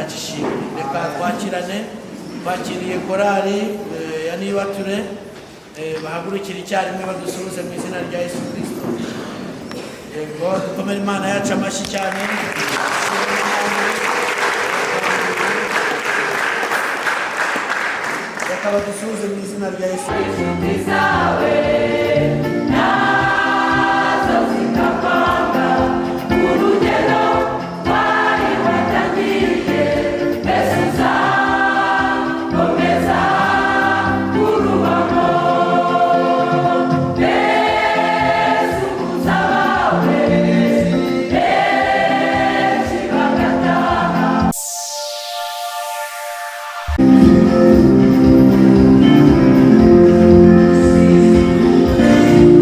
yacu ishimwe. Reka twakirane, twakiriye korali ya Nibature, bahagurukira icyarimwe badusuhuze mu izina rya Yesu Kirisito. Yego, dukomere Imana yacu amashyi cyane. Reka badusuhuze mu izina rya Yesu Kirisito. Inshuti zawe nazo zikakwanga, urugendo wari watangiye, mbese uzakomeza kurubamo? Mbese ubuza abawe benshi bagataha. Thank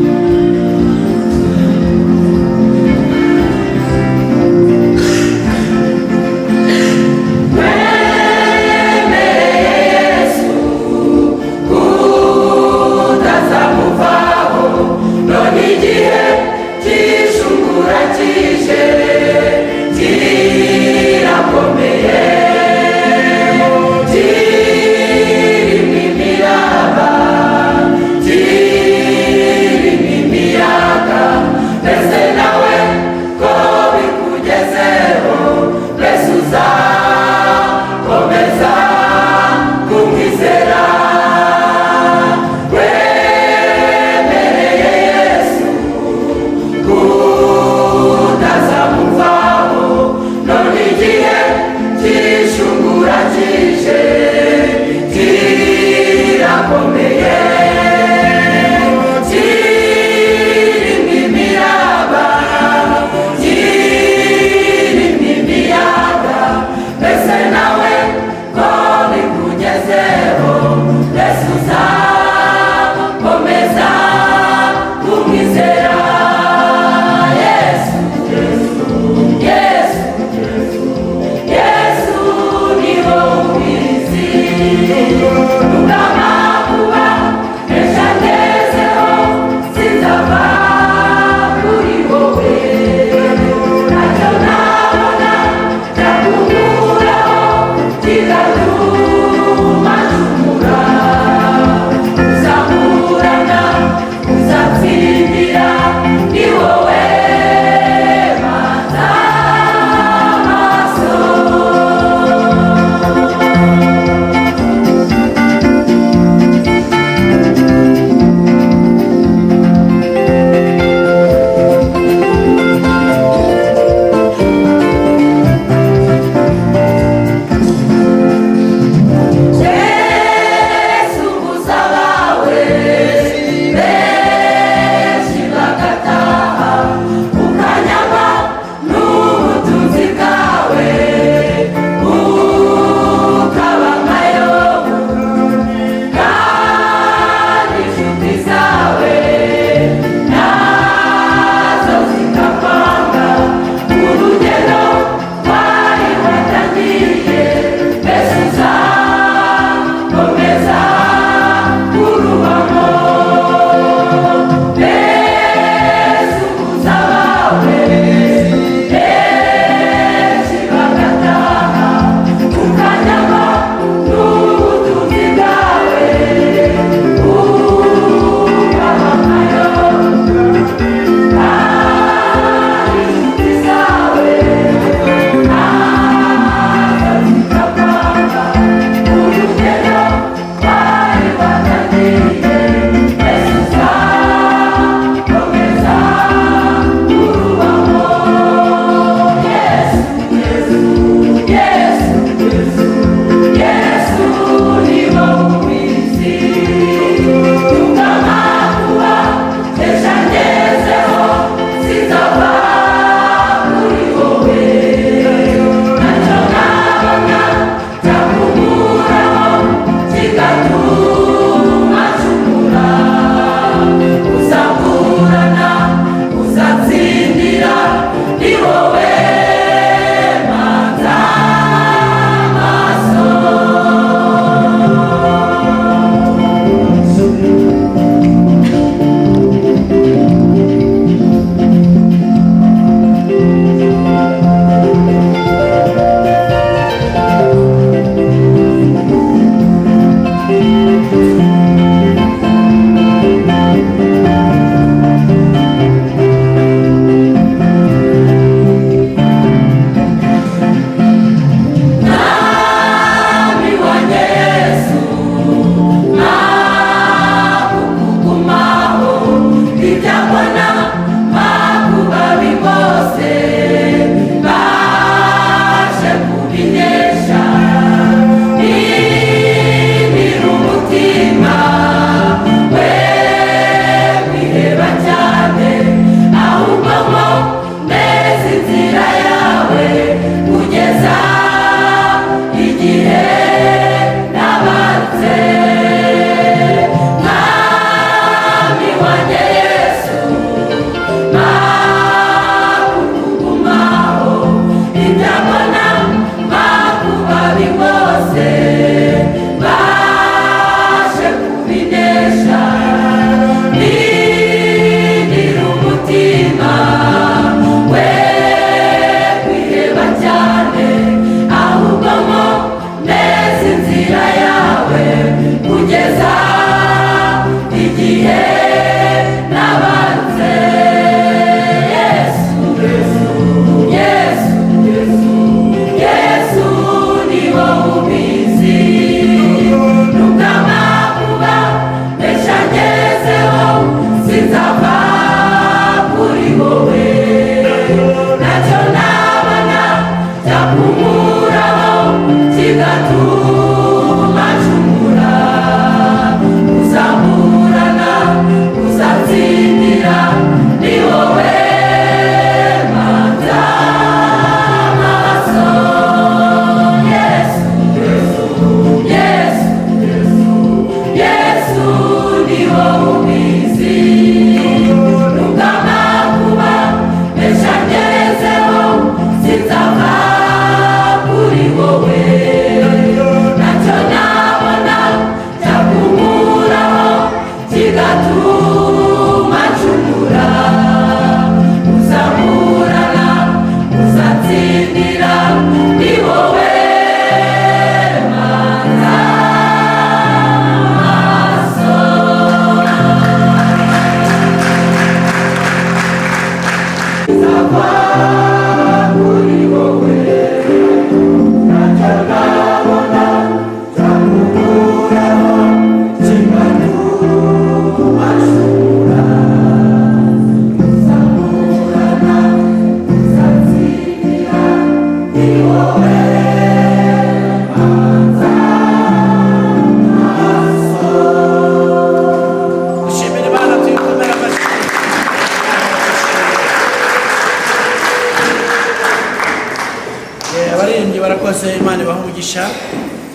Murakoze, Imana ibahe umugisha,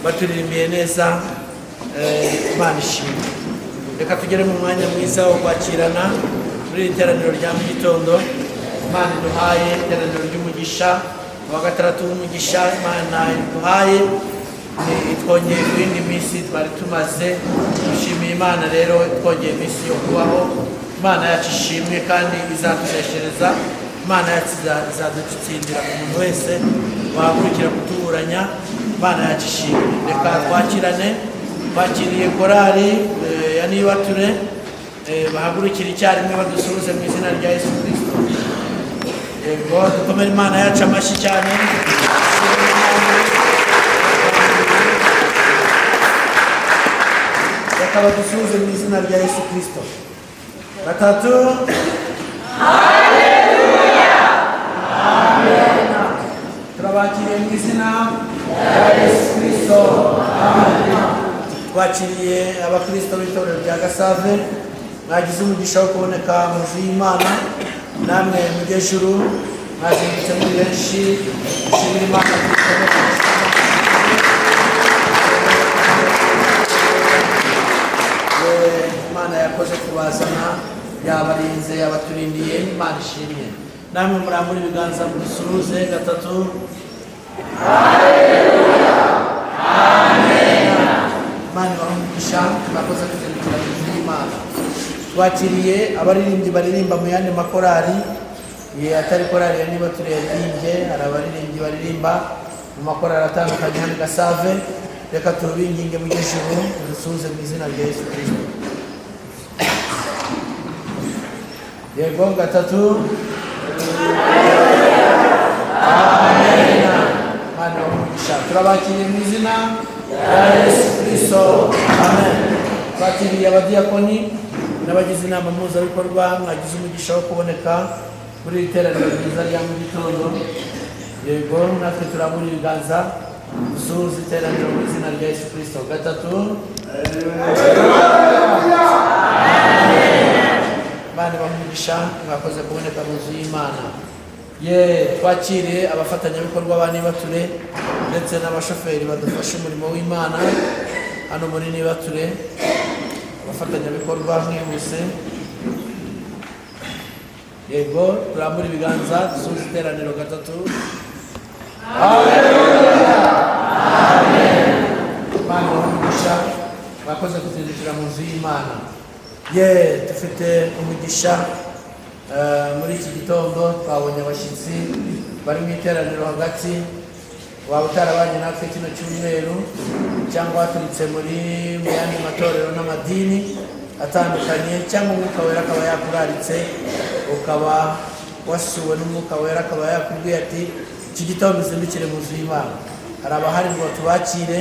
baturirimbiye neza, Imana ishimwe. Reka tugere mu mwanya mwiza wo kwakirana muri iri teraniro rya mu gitondo Imana iduhaye, iteraniro ry'umugisha, uwa gatandatu w'umugisha Imana iduhaye, itwongeye ku yindi minsi twari tumaze. Dushimiye Imana rero itwongeye iminsi yo kubaho. Imana yacu ishimwe kandi izatuneshereza. Imana yacu izadutsindira umuntu wese wahagurukira kutuburanya. Imana yacu ishimwe. Reka twakirane. Twakiriye korali ya Nibature, bahagurukira icyarimwe badusuhuze mu izina rya Yesu Kristo. Yego, dukomere Imana yacu amashyi cyane. Reka badusuhuze mu izina rya Yesu Kristo. Gatatu. Amen. Turabakiriye mu izina rya Yesu Kristo. Amen. Twakiriye abakristo b'itorero rya Gasave, mwagize umugisha wo kuboneka mu nzu y'Imana. Namwe mujyejuru mwazindutse muri benshi. Dushimira Imana. Imana yakoze kubazana, yabarinze, yabaturindiye. Imana ishimwe. Namwe murambure ibiganza mudusuhuze. Gatatu. Imana ibahe umugisha, mwakoze kuzindukira mu nzu y'Imana. Twakiriye abaririmbyi baririmba mu yandi makorali ye atari korali ya Nibature yaririmbye. Hari abaririmbyi baririmba mu makorali atandukanye hano i Gasave. Reka tubinginge mu ijuru dusuhuze mu izina rya Yesu Kristo. Yego, gatatu. Amen. Imana ibahe umugisha. Turabakiriye mu izina rya Yesu Kristo. Amen. Twakiriye abadiyakoni n'abagize inama mpuzabikorwa, mwagize umugisha wo kuboneka muri iri teraniro ryiza rya mu gitondo. Yego, natwe turabura ibiganza dusuhuze iteraniro mu izina rya Yesu Kristo. Gatatu. Imana ibahe umugisha, mwakoze kuboneka mu nzu y'Imana. Ye, twakire abafatanyabikorwa ba Nibature ndetse n'abashoferi badufasha umurimo w'Imana hano muri Nibature. Abafatanyabikorwa mwihuse. Yego, turambure ibiganza dusuhuze iteraniro. Gatatu. Amen. Imana ibahe umugisha, mwakoze kuzindukira mu nzu y'Imana. Ye, dufite umugisha muri iki gitondo twabonye abashyitsi bari mu iteraniro hagati. Waba utarabanye natwe kino cyumweru cyangwa waturutse mu yandi matorero n'amadini atandukanye, cyangwa Umwuka Wera akaba yakuraritse, ukaba wasuwe n'Umwuka Wera akaba yakubwiye ati iki gitondo uzindukire mu nzu y'Imana. Hari abahari ngo tubakire.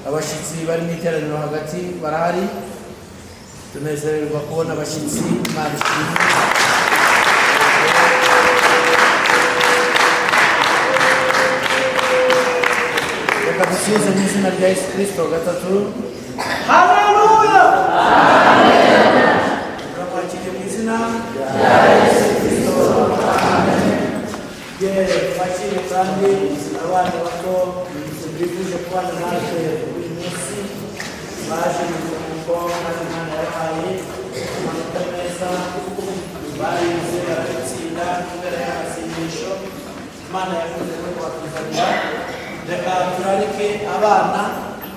Abashyitsi bari mu iteraniro hagati barahari. Tunezererwa kubona abashyitsi. Imana ishimwe. Reka dusubize mu izina rya Yesu Kristo. Gatatu. Haleluya. Turamwakiriye mu izina rya Yesu Kristo. Amen. Ye, twakire kandi abana bato bifuje kubana natwe uyu munsi, baje mu kiruhuko kandi Imana yabahaye amanota meza, barize barabitsinda kubera y'amasengesho Imana yakoze no kubatuzanira. Reka turarike abana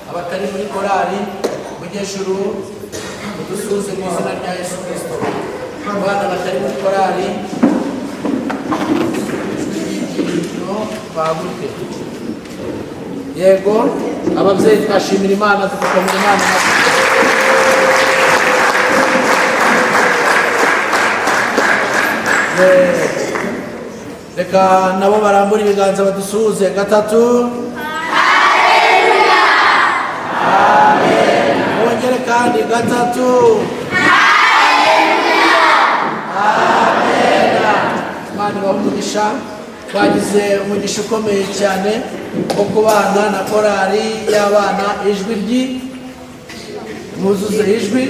abatari muri korali mujyejuru mudusuhuze mu izina rya Yesu Kristo. Abana batari muri korali bahaguruke. Yego, ababyeyi twashimira Imana, tugakomera Imana amashyi. Reka nabo barambure ibiganza badusuhuze. Gatatu. Amen. Bongere kandi. Gatatu. Amen. Imana ibahe umugisha. Twagize umugisha ukomeye cyane wo kubana na korali y'abana Ijwi ryi muzuze ijwi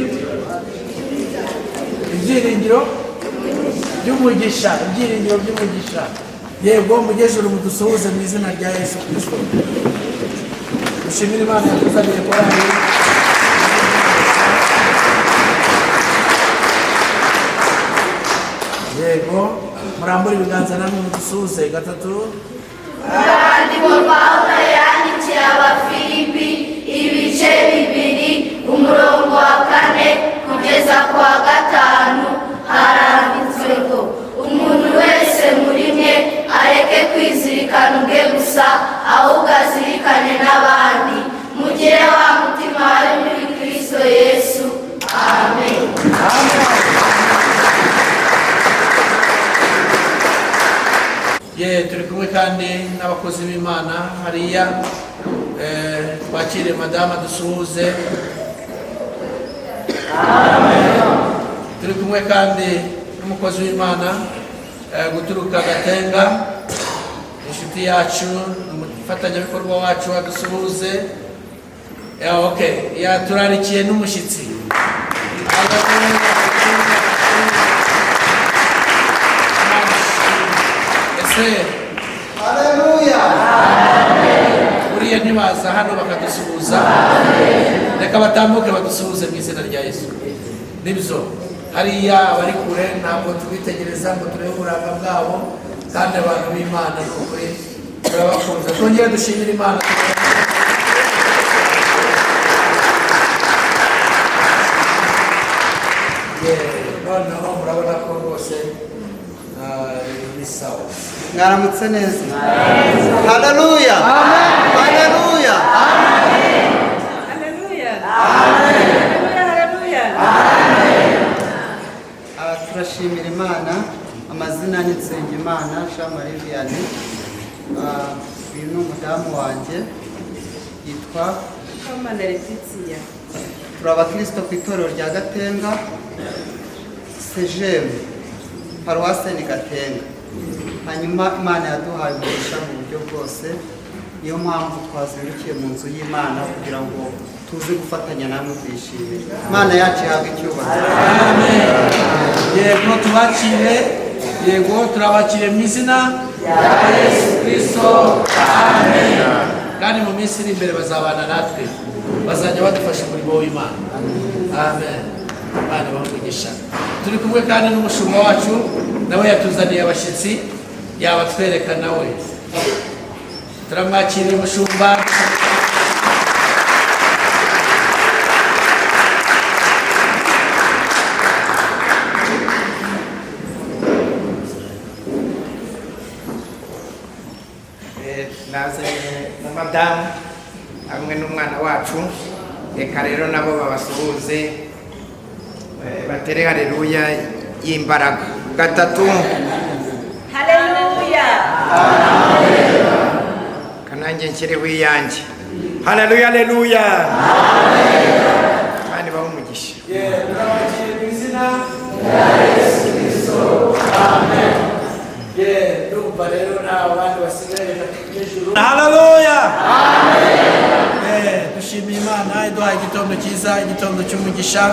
ibyiringiro by'umugisha, ibyiringiro by'umugisha. Yego, mugejuru mudusuhuze mu izina rya Yesu Kristo. Dushimire Imana yatuzaniye korali. Yego, murambure ibiganza namwe mudusuhuze. Gatatu. Urwandiko Pawulo yandikiye Abafilipi, ibice 2, umurongo wa 4 kugeza ku wa 5, haranditswe ngo: "Umuntu wese muri mwe areke kwizirikana ubwe gusa, ahubwo azirikane n'abandi. Mugire wa mutima wari muri Kristo Yesu." Amen. Ye, turi kumwe kandi n'abakozi b'Imana hariya. Twakire madamu dusuhuze. Turi kumwe kandi n'umukozi w'Imana guturuka Gatenga, inshuti yacu, umufatanyabikorwa wacu, adusuhuze. Okay, yaturarikiye n'umushyitsi. Ese Haleluya! Buriya ntibaza hano bakadusuhuza? Reka batambuke badusuhuze mu izina rya Yesu. Nibyo, hariya abari kure ntabwo tubitegereza ngo turebe uburanga bwabo, kandi abantu b'Imana ni ukuri turabakunze. Twongere dushimire Imana. Noneho murabona ko rwose ni sawa. Mwaramutse neza. Haleluya! Haleluya! Haleluya. Haleluya, haleluya. Turashimira Imana. Amazina ni Nsengimana Jean Marie Vianney. Uyu ni umudamu wanjye, yitwa Kamana Letitia. Turi abakristo ku itorero rya Gatenga Sejemu, paruwase ni Gatenga. Hanyuma Imana yaduhaye umugisha mu buryo bwose, niyo mpamvu twazindukiye mu nzu y'Imana kugira ngo tuze gufatanya namwe kuyishimira. Imana yacu ihabwe icyubahiro. Amen. Yego, tubakire. Yego, turabakiriye mu izina rya Yesu Kristo. Amen. Kandi mu minsi iri imbere bazabana natwe, bazajya badufasha umurimo w'Imana. Amen. Imana ibahe umugisha. Turi kumwe kandi n'umushumba wacu, nawe yatuzaniye abashyitsi, yabatwereka nawe. Turamwakiriye umushumba. Nazanye na madamu hamwe n'umwana wacu. Reka rero nabo babasuhuze, batere haleluya y'imbaraga. Gatatu. Haleluya. Kanange nshyireho iyanjye. Haleluya, haleluya. Imana ibahe umugisha. Turabakiriye mu izina rya Yesu Kristo. Amen. Ndumva rero nta bandi basigaye, reka tujye ijuru. Haleluya. Dushimiye Imana iduhaye igitondo cyiza, igitondo cy'umugisha.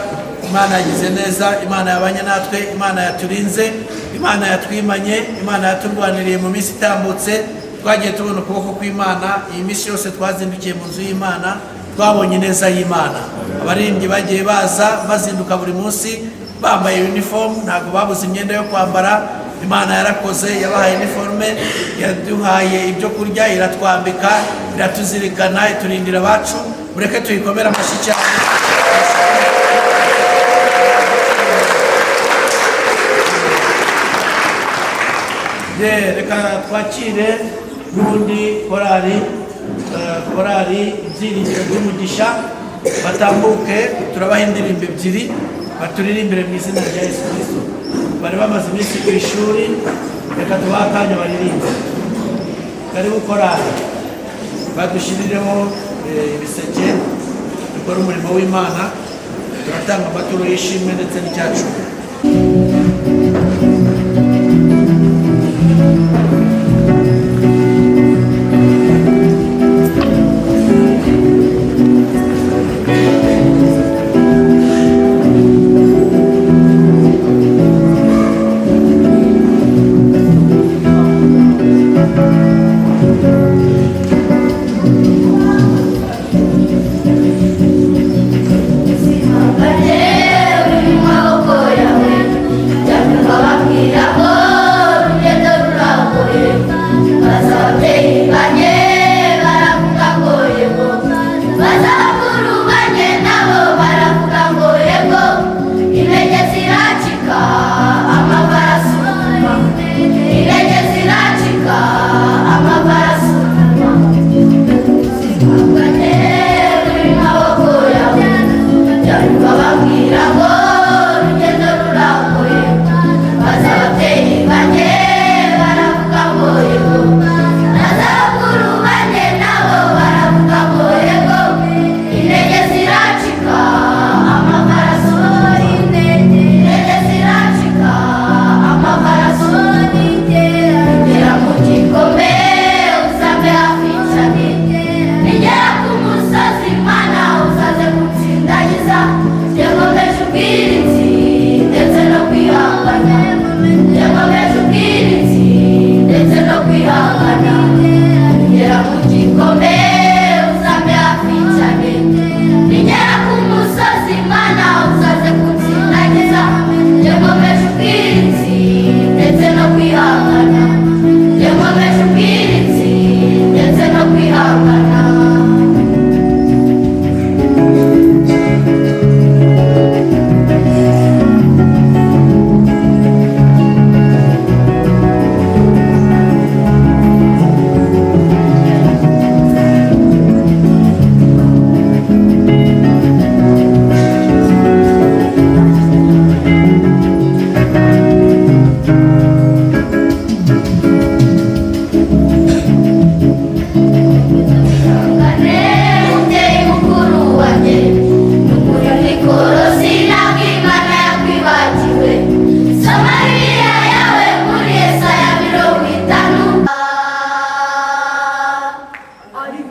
Imana yagize neza, Imana yabanye natwe, Imana yaturinze, Imana yatwimanye, Imana yaturwaniriye mu minsi itambutse. Twagiye tubona ukuboko kw'Imana iyi minsi yose twazindukiye mu nzu y'Imana, twabonye ineza y'Imana. Abaririmbyi bagiye baza bazinduka buri munsi bambaye uniform, ntabwo babuze imyenda yo kwambara. Imana yarakoze, yabahaye uniforme, yaduhaye ibyo kurya, iratwambika, iratuzirikana, iturindira abacu. Mureke tuyikomere amashyi cyane. Reka twakire n'ubundi korali Ibyiringiro by'Umugisha, batambuke. Turabaha indirimbo ebyiri baturirimbire mu izina rya Yesu Kristo. Bari bamaze iminsi ku ishuri, reka tubahe akanya baririmbe. Karibu korali, badushyirireho ibiseke, dukore umurimo w'Imana. Turatanga amaturo y'ishimwe ndetse n'icyacumi. Haleluya.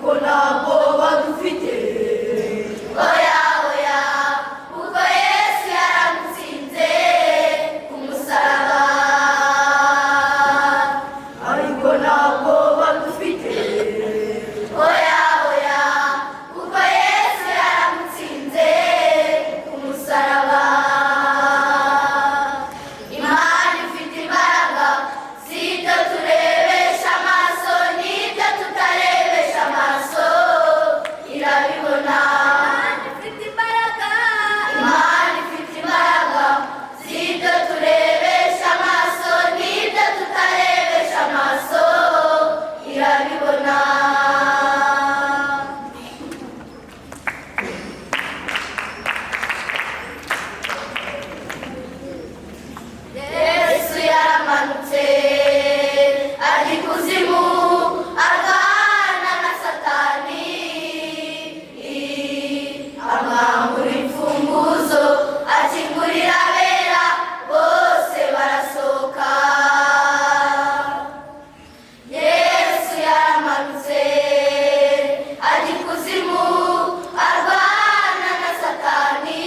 Ariko ntabwo badufite. Oya oya, kuko Yesu yaramutsinze ku musaraba. Ariko ntabwo badufite. Oya oya, kuko Yesu yaramutsinze ku musaraba. Imana ifite imbaraga, si ibyo turebesha amaso n'ibyo tutarebesha amaso, irabibona. Imana ifite imbaraga, Imana ifite imbaraga, si ibyo turebesha amaso n'ibyo tutarebesha amaso, irabibona. Yesu yaramanutse ajya ikuzimu arwana na Satani, amwambura imfunguzo akingurira abera bose barasohoka. Yesu yaramanutse ajya ikuzimu arwana na Satani,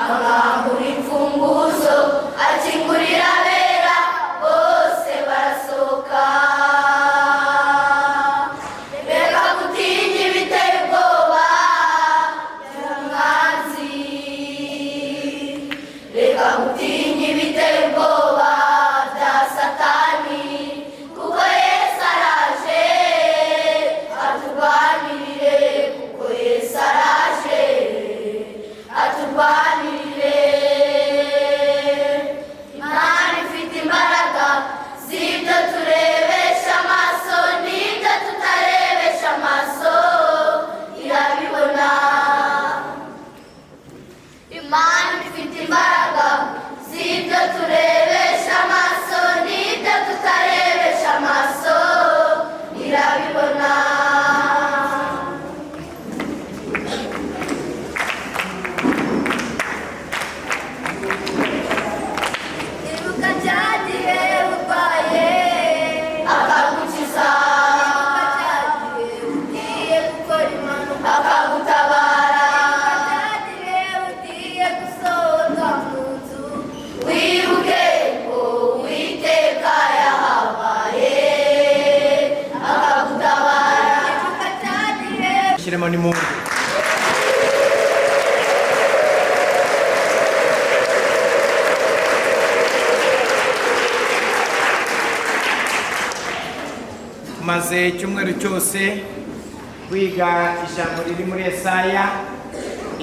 amwambura imfunguzo akingurira abera bose barasohoka. Reka gutinya ibiteye ubwoba by'umwanzi, reka gutinya ibiteye ubwoba bya Satani, kuko Yesu araje aturwanirire, kuko Yesu araje aturwanirire. Imana ifite imbaraga, si ibyo turebesha amaso n'ibyo tutarebesha amaso, irabibona. Imana ifite imbaraga, si ibyo turebesha amaso n'ibyo tutarebesha amaso, irabibona. Ibuka cya gihe urwaye akagukiza, ibuka cya gihe ugiye gukora impanuka akagutabara, ibuka cya gihe ugiye gusohoka mu nzu, wibuke ko Uwiteka yahabaye akagutabara, ibuka cya gihe. Shyiremo n'impundu. Tumaze icyumweru cyose kwiga ijambo riri muri Yesaya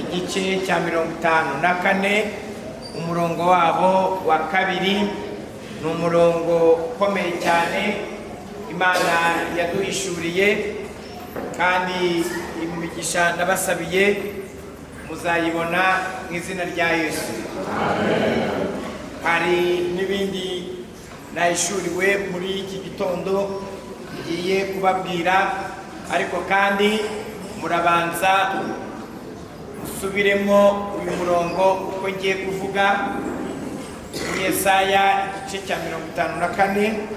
igice cya 54, umurongo wabo wa 2. Ni umurongo ukomeye cyane Imana yaduhishuriye, kandi imigisha ndabasabiye muzayibona mu izina rya Yesu. Hari n'ibindi nahishuriwe muri iki gitondo ngiye kubabwira, ariko kandi murabanza musubiremo uyu murongo uko ngiye kuvuga. Muri Yesaya igice cya 54,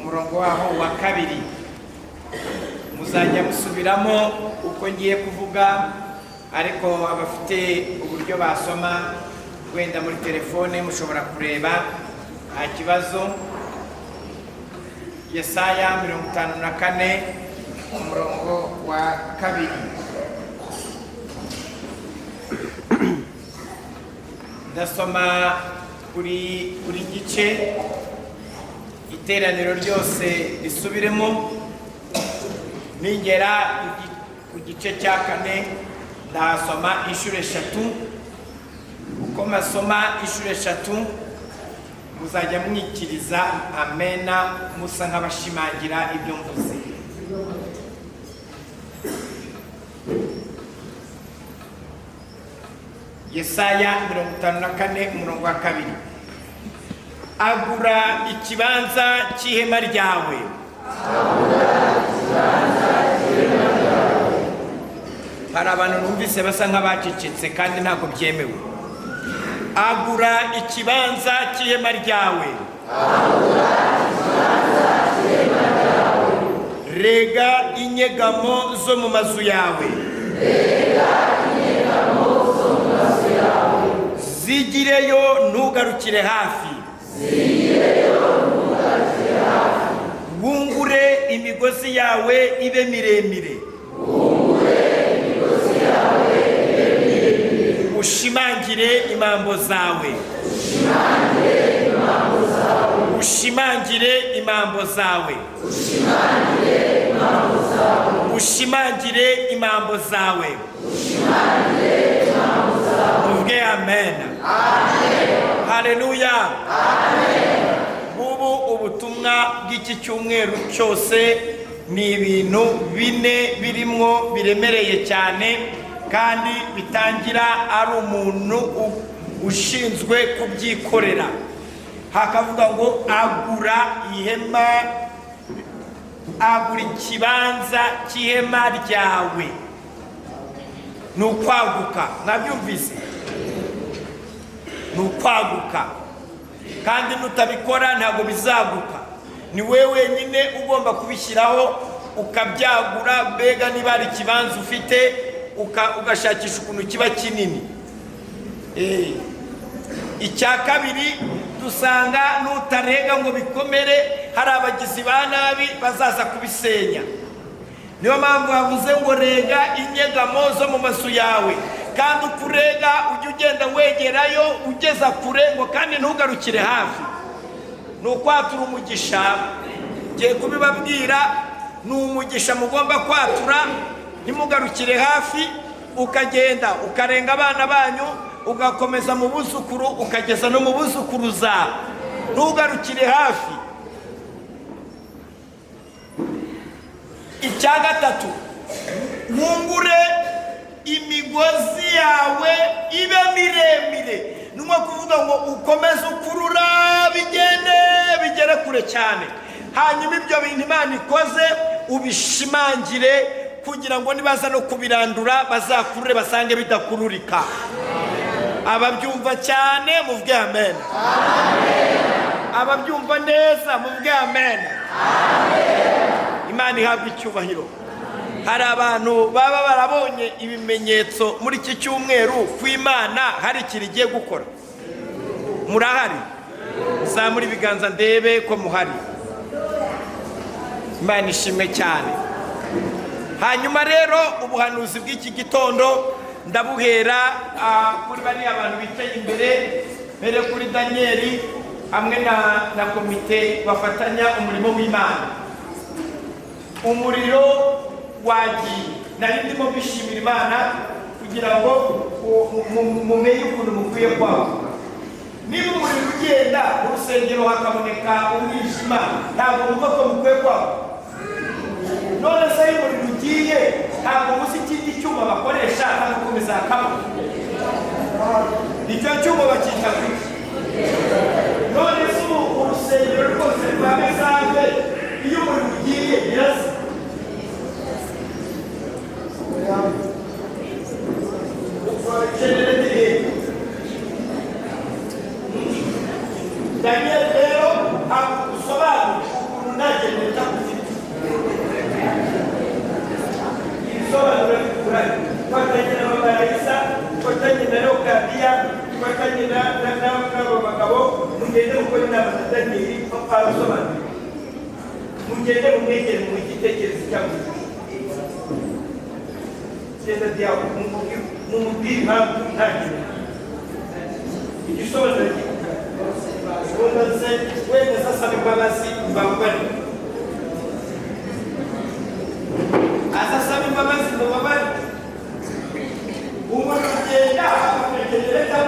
umurongo waho wa 2, muzajya musubiramo uko ngiye kuvuga, ariko abafite uburyo basoma wenda muri telefone mushobora kureba, nta kibazo. Yesaya 54 umurongo wa 2. Ndasoma kuri buri gice, iteraniro ryose risubiremo. Ningera ku gice cya 4 ndasoma inshuro 3. Uko masoma inshuro 3 muzajya mwikiriza amena, musa nk'abashimangira ibyo mvuze. Yesaya 54 umurongo wa 2. Agura ikibanza cy'ihema ryawe. Hari abantu numvise basa nk'abacecetse kandi ntabwo byemewe. Agura ikibanza cy'ihema ryawe. Rega inyegamo zo mu mazu yawe, zigireyo ntugarukire hafi, wungure imigozi yawe ibe miremire, ushimangire imambo zawe, ushimangire imambo zawe, ushimangire imambo zawe. Muvuge amen. Haleluya. Ubu ubutumwa bw'iki cyumweru cyose ni ibintu bine birimwo biremereye cyane, kandi bitangira ari umuntu ushinzwe kubyikorera. Hakavuga ngo agura ihema, agura ikibanza cy'ihema ryawe. Ni ukwaguka, mwabyumvise? Ni ukwaguka, kandi nutabikora ntabwo bizaguka. Ni wowe wenyine ugomba kubishyiraho ukabyagura. Mbega niba hari ikibanza ufite, ugashakisha ukuntu kiba kinini. Icya kabiri, dusanga nutarega ngo bikomere, hari abagizi ba nabi bazaza kubisenya. Niyo mpamvu bavuze ngo rega inyegamo zo mu mazu yawe, kandi uko urega ujye ugenda wegerayo ugeza kure, ngo kandi ntugarukire hafi. Ni ukwatura umugisha, ngiye kubibabwira, ni umugisha mugomba kwatura, ntimugarukire hafi, ukagenda ukarenga abana banyu, ugakomeza mu buzukuru, ukageza no mu buzukuruza, ntugarukire hafi. Icya gatatu, wungure imigozi yawe ibe miremire. Ni nko kuvuga ngo ukomeze ukurura bigende bigere kure cyane, hanyuma ibyo bintu Imana ikoze ubishimangire, kugira ngo nibaza no kubirandura bazakurure basange bidakururika. Ababyumva cyane muvuge amen. Ababyumva neza muvuge amen. Imana ihabwe icyubahiro. Hari abantu baba barabonye ibimenyetso muri iki cyumweru ku Imana hari ikintu igiye gukora. Murahari? Zamura ibiganza ndebe ko muhari. Imana ishimwe cyane. Hanyuma rero ubuhanuzi bw'iki gitondo ndabuhera kuri bariya bantu bicaye imbere, mbere kuri Daniel hamwe na komite bafatanya umurimo w'Imana. Umuriro wagiye, nari ndimo mbishimira Imana kugira ngo mumenye ukuntu mukwiye kwaguka. Niba umuriro ugenda mu rusengero hakaboneka umwijima, ntabwo mwumva ko mukwiye kwaguka. None se iyo umuriro ugiye ntabwo muzi ikindi cyuma bakoresha bagakomeza hakabona? Icyo cyuma bacyita kuki? None se ubu urusengero rwose rwa Mesave iyo umuriro ugiye birasa? Daniel rero agusobanurira ukuntu nta ufite ibisobanuro bikuranye. Twatangiye na mama Raisa, twatangiye na Leokadiya, twatangiye n'abo bagabo. Mugende mukore inama na Daniel abasobanurira, mugende mumwegere mu igitekerezo cyangwa genda diyawe mumubwire impamvu ntagire igisobanuro gikuranye. Wenda sasaba imbabazi mbababarire, azasaba imbabazi mubabarire. Umuntu ugenda akakurekereza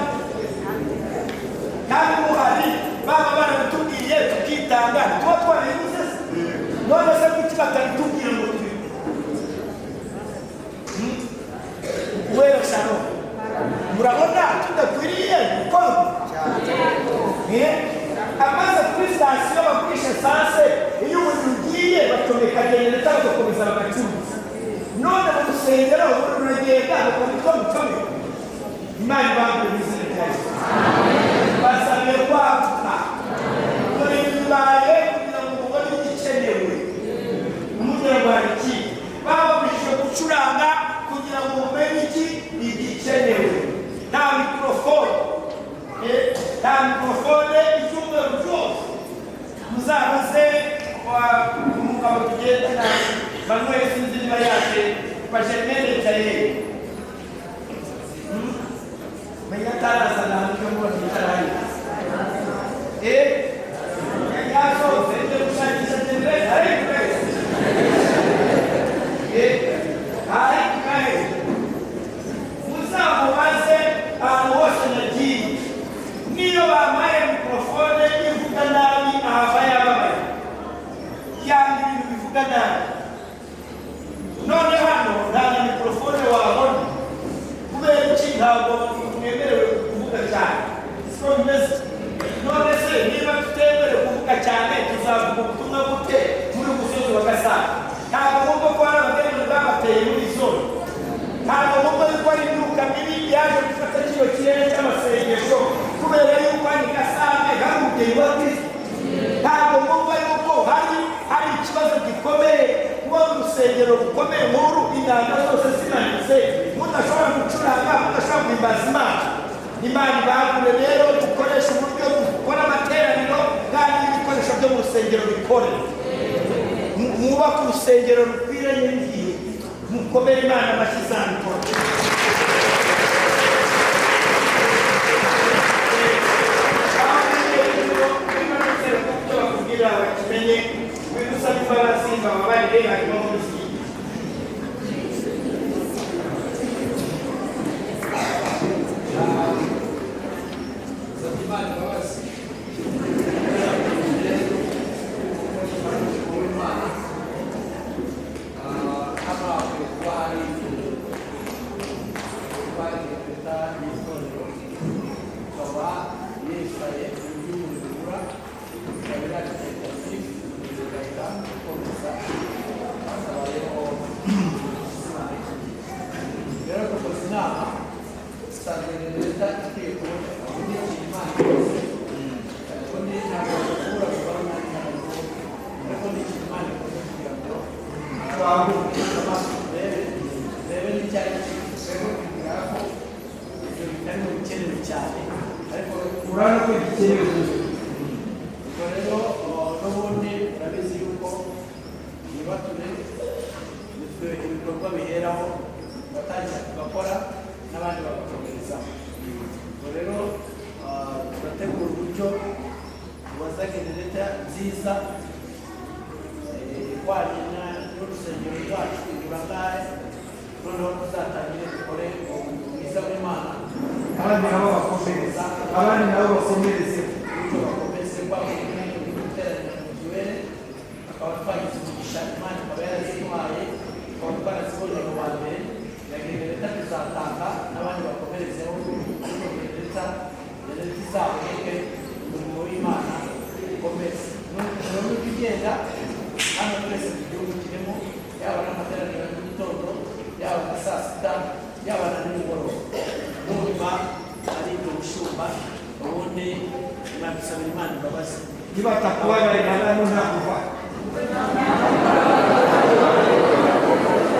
kandi muhari, baba barabitubwiye tukitanga, tuba twarabivuze. None se kuki batabitubwira ngo tubikore? Wewe Shalom, murabona tudakwiriye gukora? Amaze kuri sitasiyo bagurisha esanse, iyo umuntu ugiye bacomeka genereta bagakomeza bagacuruza. None mu rusengero ruragenda bakabitwa mucomeka. Imana ibambure mu izina rya Yesu. Basabiye kwaguka. Dore bibaye kugira ngo mubone igikenewe. Umubwira ngo Nta mikorofone icyumweru cyose. Muzabaze umugabo tugendana Manuel, sinzi niba yaje kwa Germaine yicaye, menya atarazana icyo mbona yicara. Yasohotse ibyo gushakisha generator, ariko ariko muzamubaze ahantu hose nagiye, niyo bampaye mikorofone ivuga nabi ahava yababaye, yanga ibintu bivuga nabi. None hano nta na mikorofone wabona. Kubera iki? Ntabwo mwemerewe kuvuga cyane, siko bimeze? None se niba tutemerewe kuvuga cyane, tuzavuga ubutumwa gute muri musozi wa Gasabo? Ntabwo mwumva ko hari abadayimoni babateye muri zone? Ntabwo mwumva yuko ari imyuka mibi yaje gufata kino kirere cy'amasengesho kubera yuko hari Gasave, hari umubyeyi wa Kristo? Ntabwo mwumva yuko hari ikibazo gikomeye kuba mu rusengero rukomeye nk'uru, inanga zose zimanitse, mudashobora gucuranga, mudashobora guhimbaza Imana? Imana ibagure rero, dukoreshe uburyo dukora amateraniro kandi n'ibikoresho byo mu rusengero bikore. Mwubake urusengero rukwiranye n'igihe. Mukomere Imana amashyi izabikora. Bakubwira bakimenye, wigusaba imbabazi, bababarire, harimo n'urusengero. Imana imbabazi w'Imana. Hano hakwiye kuba hari kuba leta y'itorero ikaba yicaye iby'umuriro ubura, ikaba iraje igahita ikomeza hatabayeho. Rero dukoze inama, usanga leta ikwiye kuboneka ubundi Imana ikoze, ubundi ntabwo bakura kubona ntabwo, ariko ni ikintu Imana ikoze kugira ngo twaguke amaso, turebe n'icyo ari cyo. Rero kugira ko ibyo bitari mu bikenewe cyane, ariko Urabona ko gikenewe. Ubwo rero n'ubundi urabizi yuko nibature nitwe ibikorwa biheraho, batangira tugakora n'abandi bagakomerezaho. Ubwo rero turategura uburyo tubaza genereta nziza ihwanye n'urusengero rwacu igura angahe, noneho tuzatangire dukore umurimo mwiza w'Imana. Abandi nabo bakomereza, abandi nabo bakomereze. Bityo bakomeze kwagura guteranira mu mituweli, tukaba twagize umugisha, Imana ikaba yaraziduhaye, tukaba twarazibonye mu ba mbere. Na genereta tuzatanga n'abandi bakomerezeho, ariko genereta izaboneke, umurimo w'Imana ukomeze. N'uburyo ugenda hano twese mu gihugu kirimo, yaba n'amateraniro ya mu gitondo, yaba na saa sita, yaba na nimugoroba, ndumva ari ibyo bushumba. Ubundi mwabisabira Imana imbabazi. Nibatakubabarira hano ntakuva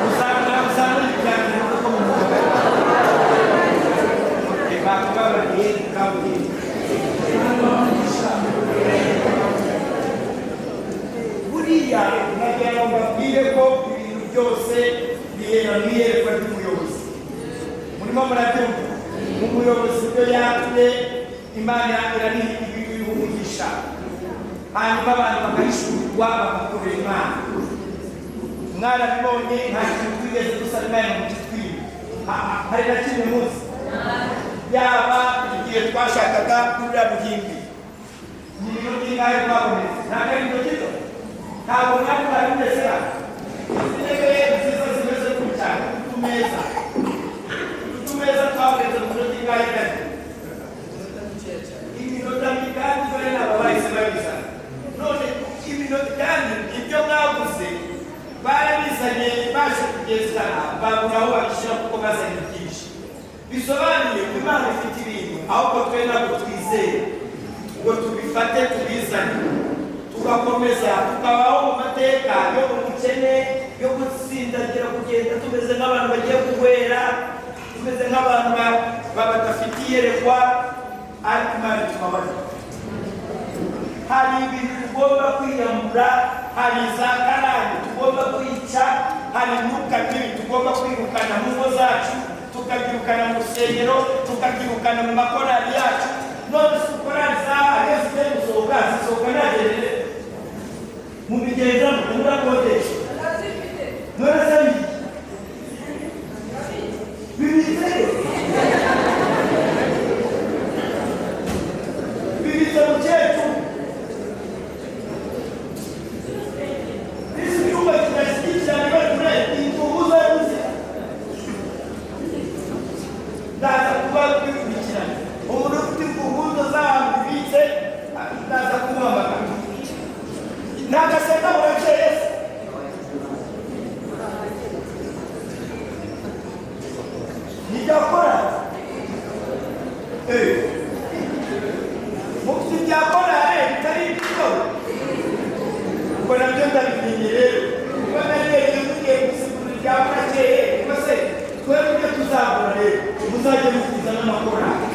usanga ibiganiro kuko mu mwuga bakubabariye kaburimbo. Buriya nagira ngo mbabwire ko ibintu byose bihera mu iyerekwa ry'umuyobozi. Murimo murabyumva? Umuyobozi ibyo yatumye, Imana iraniha umugisha, hanyuma abantu bakahishurirwa, bagakorera Imana. Mwarabibonye, nta kintu twigeze dusaba Imana ngo kitwibe. Hari na kimwe munsi, yaba igihe twashakaga kurira ruhimbi, ni ibintu by'ingahe twabonetse? Ntabwo ari ibintu gito, ntabwo mwari mwabimeze. Izi ntebe nziza zimeze gutya, utumeza twabonetse mu minota ingahe kare? Iminota kandi bari nabo bahise babizana. None iminota kandi ibyo mwaguze barabizanye, baje kugeza babura aho babishyira kuko bazanye byinshi. Bisobanuye ko Imana ifite ibintu, ahubwo twe ntabwo twizeye ngo tubifate tubizane, tugakomeza tukabaho mu mateka yo mu bukene, yo gutsindagira, kugenda tumeze nk'abantu bagiye guhwera, tumeze nk'abantu badafite iyerekwa. Ariko Imana tubabarira. Hari ibintu tugomba kwiyambura, hari za karande tugomba kwica, hari imyuka mibi tugomba kwirukana mu ngo zacu, tukabyirukana mu rusengero, tukabyirukana mu makorali yacu. None si korali zaha iyo zigiye gusohoka zisohoka ntagerere mubigenza murakodesha. None se bibitse bibitse mukecuru. Isi cyumba kidashyigikira nibature imfunguzo y'ubuzima ndaza kuba bikurikirana. Umuntu ufite imfunguzo z'ahantu bibitse ndaza kumuhamagara. Ntagasenda murakeye se ntibyakora. Mufite ibyakora bitari ibyo ubwo nabyo ndabimenye rero. Kuba nagiye mugiye gusigura ibya murakeye, kuko se twebwe ibyo tuzabura rero muzajye mukuza n'amakorali.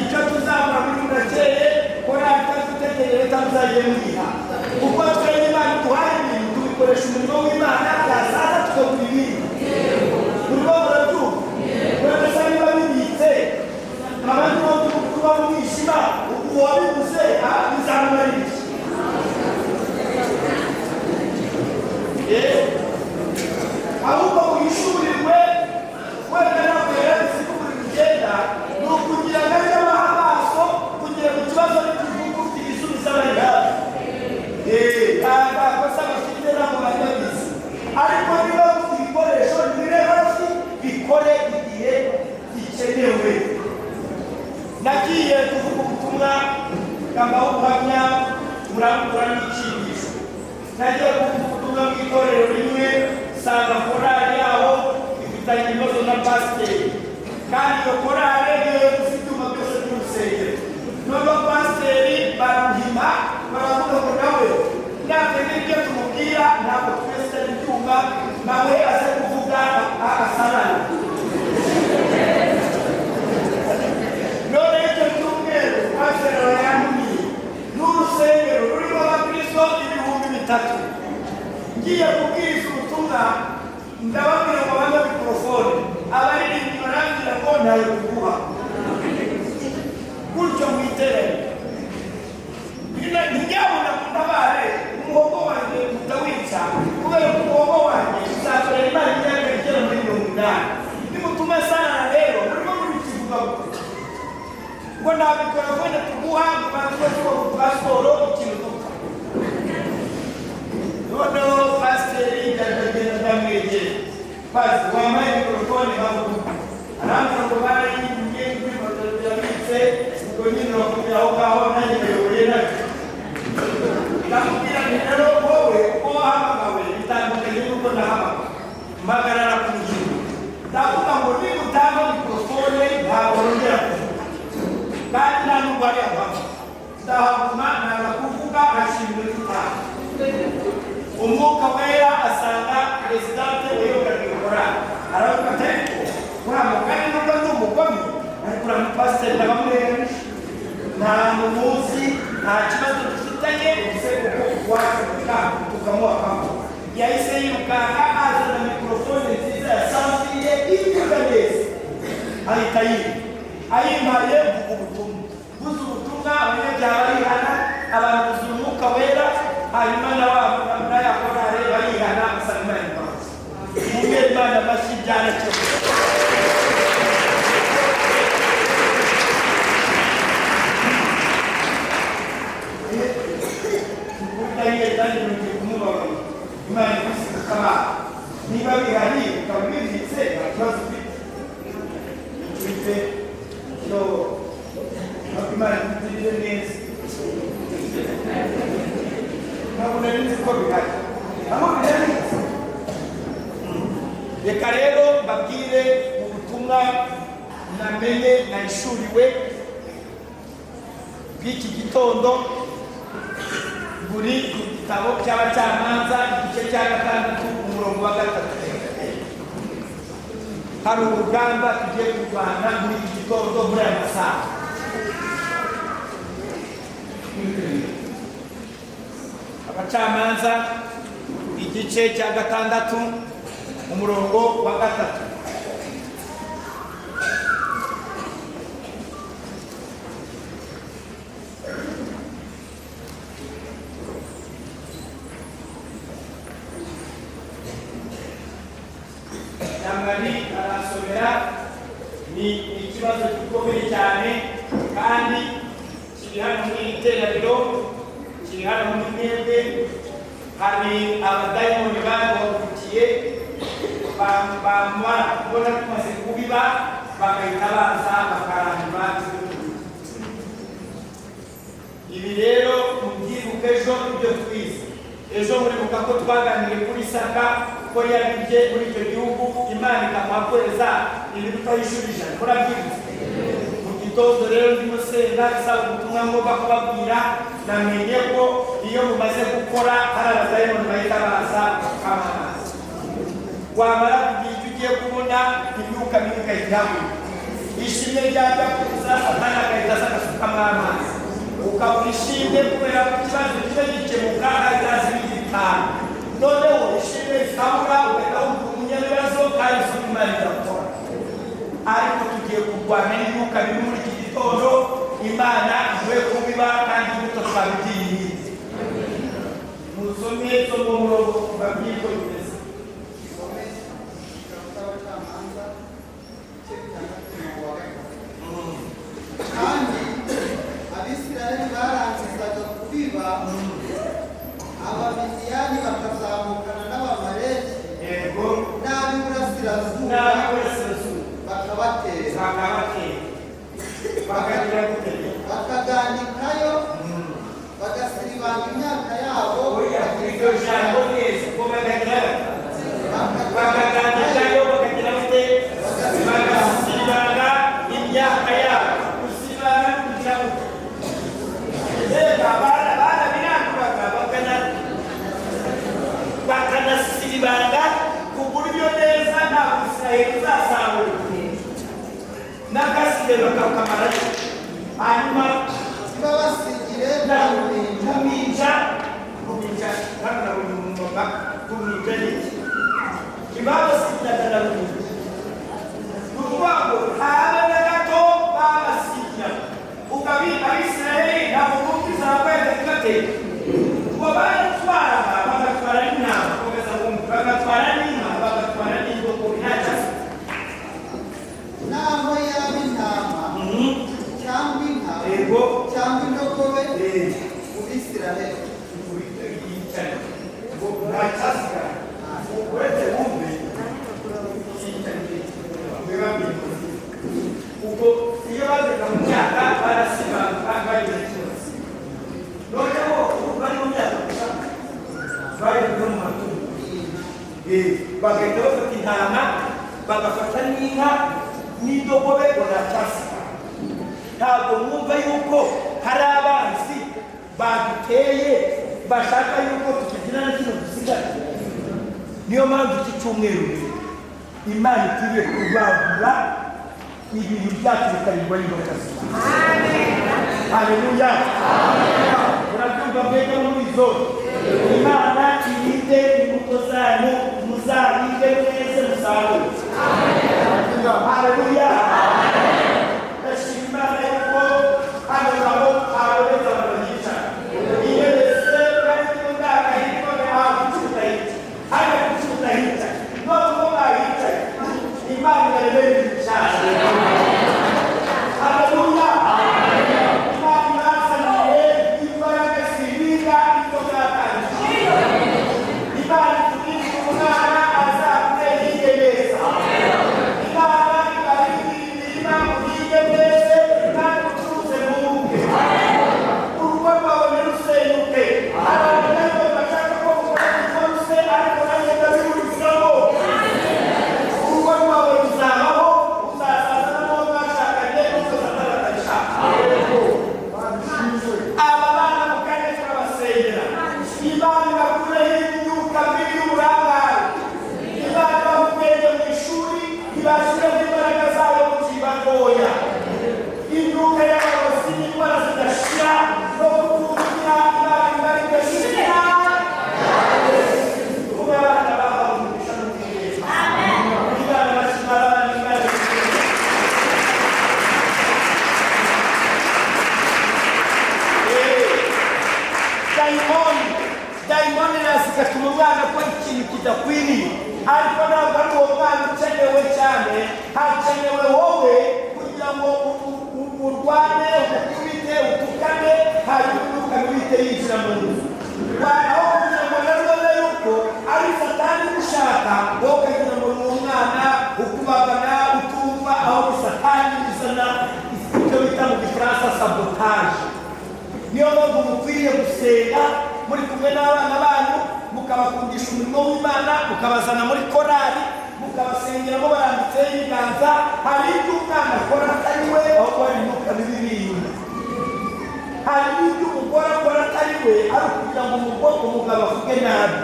Icyo tuzabura muri murakeye korali itafite leta muzajye muyiha, kuko twebwe Imana duhaye ibintu tubikoresha umurimo w'Imana, byasaza tukagura ibindi. Urimo murabyumva? Wenda se niba bibitse abandi bo kuba mu mwijima, uwabiguze bizamumarira iki? Ahubwo wishurirwe wenda ntabwo yarabizi ko buri rugenda ni ukugira ngo ajye abaha amaso kugira ngo ikibazo n'ikivuga ufite igisubizo abari hafi. Nta kosa bafite, ntabwo bari babizi. Ariko niba ufite ibikoresho ntibire hafi, bikore igihe gikenewe. Nagiye kuvuga ubutumwa ngambaho ubuhamya murambura n'icyigisho. Nagiye kuvuga ubutumwa mu itorero rimwe, nsanga korali yaho ifitanye ibibazo na pasiteri, kandi iyo korali niyo yaguze ibyuma byose by'urusengero. Noneho pasiteri baramuhima, baravuga ngo nawe natwe n'ibyo tumubwira ntabwo twese ari ibyuma, nawe aze kuvuga asarane. None icyo cyumweru pasiteri aba yantumiye n'urusengero rurimo abakristo 3000. Ngiye kubwiriza ubutumwa, ndababwira ngo bampe mikorofone, abaririmbyi barambwira ngo ntayo kuguha gutyo mu iteraniro. Ntibyabona kuntabare umuhogo wanjye mutawica, kubera ko umuhogo wanjye uzakorera Imana imyaka igera muri 80. Nimutuma sarara rero murimo mubikivuga ngo nta mikorofone tuguha, ngo banze tuba ku pasiporo ikintu dupfa. Noneho pasiteri ndagenda ndamwegera, pasi wampaye mikorofone bavuga, arambwira ngo barayingiye ibyuma birabitse, ubwo nyine bakubwira aho ngaho nanjye nayoboye nabyo. Ndamubwira nti rero wowe uko wahamagawe bitandukanye n'uko nahamagawe. Mpagarara ku ngingo, ndavuga ngo niba utanga mikorofone ntabwo nongera kuvuga, kandi nta nubwo ari aho ndahaguma nanga kuvuga, hashimwe tutaha. Umwuka wera asanga perezidante wayoboraga iyo korali, aravuga ati ariko uriya mugani nubwo ndi umugome, ariko uriya mupasiteri ndabamurenganije, nta muzi, nta kibazo dufitanye, ubuse kuko wacu tukamuha kamwe. Yahise yirukanka azana mikorofone nziza ya sanfire ivuga neza, ahita yiba ayimpaye mvuga ubutumwa. Mvuze ubutumwa abanyabyaha barihana, abantu buzura umwuka wera, hanyuma n'aya korali barihana, basaba Imana imbabazi. Mumpe Imana amashyi byarakemutse. Imana igusiga niba bihari ukaba ubibitse nta kibazo ufite. Ufite icyo Imana ikugirire neza. Ntabwo nari nzi ko bihari, aho bihari. Reka rero mbabwire ubutumwa namenye nahishuriwe bw'iki gitondo, buri ku gitabo cy'Abacamanza igice cya 6 umurongo wa 3. Hari urugamba tugiye kurwana muri iki gitondo muri aya masaha. Abacamanza igice cya 6, umurongo wa 3. Nyamwari arasomera. Ni ikibazo gikomeye cyane kandi kiri hano muri iri teraniro, kiri hano muri mwebwe. Hari abadayimoni baduhagurukiye, bamara kubona tumaze kubiba bagahita baza bakarandura. Ibi rero mubyibuke ejo ibyo twize ejo. Muribuka ko twaganiriye kuri Isaka, ko yabibye muri icyo gihugu, Imana ikamuha kweza ibiruta inshuro 100. Murabyibutse? Mu gitondo rero ndimo senga isaba ubutumwa ngomba kubabwira, namenye ko iyo mumaze gukora hari abadayimoni bahita baza bakamamaza. Wamara kugira icyo ugiye kubona, imyuka mibi igahita ihaguruka. Ishimwe ryajya kuza, Satani agahita aza agasukamo amazi, ukabura ishimwe kubera ko ikibazo kimwe gikemuka hahita haza ibindi 5. Noneho ishimwe rikabura, ugahita wumva umunyabibazo kandi isuku Imana igakora. Ariko tugiye kurwana n'imyuka mibi muri iki gitondo. Imana ivuye kubiba kandi imbuto twabigiye. Musome zo mu murongo, babwire uko bimeze. Abacamanza igice 6, umurongo wa 3. Kandi Abisirayeli barangizaga kubiba, Abamidiyani bakazamukana n'Abamaleki n'ab'iburasirazuba N'ab'iburasirazuba bakabatera. Bakabatera, bakagira gute? Bakagandikayo, bagasiribanga imyaka yabo. Oya, iryo jambo neza ngo bakagira bakagandikayo, bakagira gute? Bagasibanga imyaka yabo. Gusibanga ni kugira gute? Mbega barabiranduraga, bakanasibanga ku buryo neza ntabwo Israheli uzasarura, n'agasigaye bakakamarayo. Hanyuma Babasigire na ruminja. Kuminja, kuminja hano nabonye umumama. Kuminja ni iki? Ntibabasigiraga na ruminja. Ni ukuvuga ngo habe na gato babasigira. Ukabi Abisirayeli ntabwo bumvise abakwenda kubatera ngo baratwaraga, bagatwara n'intama, komeza bumve, bagatwara n'inka, bagatwara n'indogobe, nta kibazo. Naho yaba intama cyangwa inka cyangwa indogobe mu Bisirayeli. Uretse wumve, ubwo iyo bazaga mu myaka barasibaga, bagize ikibazo. Noneho ubu bari mu myaka gusa, bari no mu matungo. Bagahita bafata intama, bagafata n'inka n'indogobe, ngo ntacyasigaye. Ntabwo mwumva yuko hari abanzi baduteye bashaka yuko tukigira na kino dusigaye? Niyo mpamvu iki cyumweru rero Imana ikwiriye kubagura ibintu byacu bikarindwa n'imbaraga z'Imana. Haleluya! Murabyumva mwebwe muri zone? Imana irinde imbuto zanyu, muzarinde mwese musarure. Haleluya! Ndashima Imana yuko hano nabo habonetse abantu bicara intebe se, kandi ndaka hirya aho kuki utahica hano, kuki utahica? None mwahicaye, Imana ibaremere ibintu. Haleluya! Imana ibazaniye imbaraga zirinda ibyo mwatangiye. Imana iturinde umwana azakure yige neza. kidakwiriye, ariko ntabwo ari uwo mwana ukenewe cyane. Hakenewe wowe kugira ngo urwane, ukubite, utukane, hanyuma umwuka mibi uhite yinjira mu nzu. Aho kugira ngo rero ubone yuko ari Satani ugushaka, wowe ukagira ngo ni umwana ukubagana utumva, aho ni Satani izana icyo bita mu Gifaransa sabotage. Niyo mpamvu mukwiriye gusenga muri kumwe n'abana banyu, mukabakundisha umurimo w'Imana, mukabazana muri korali, mukabasengeramo barambitseho ibiganza. Hari ibyo umwana akora atari we, ahubwo hari imyuka mibi iri inyuma. Hari n'ibyo umugore akora atari we, ari ukugira ngo umugabo avuge nabi.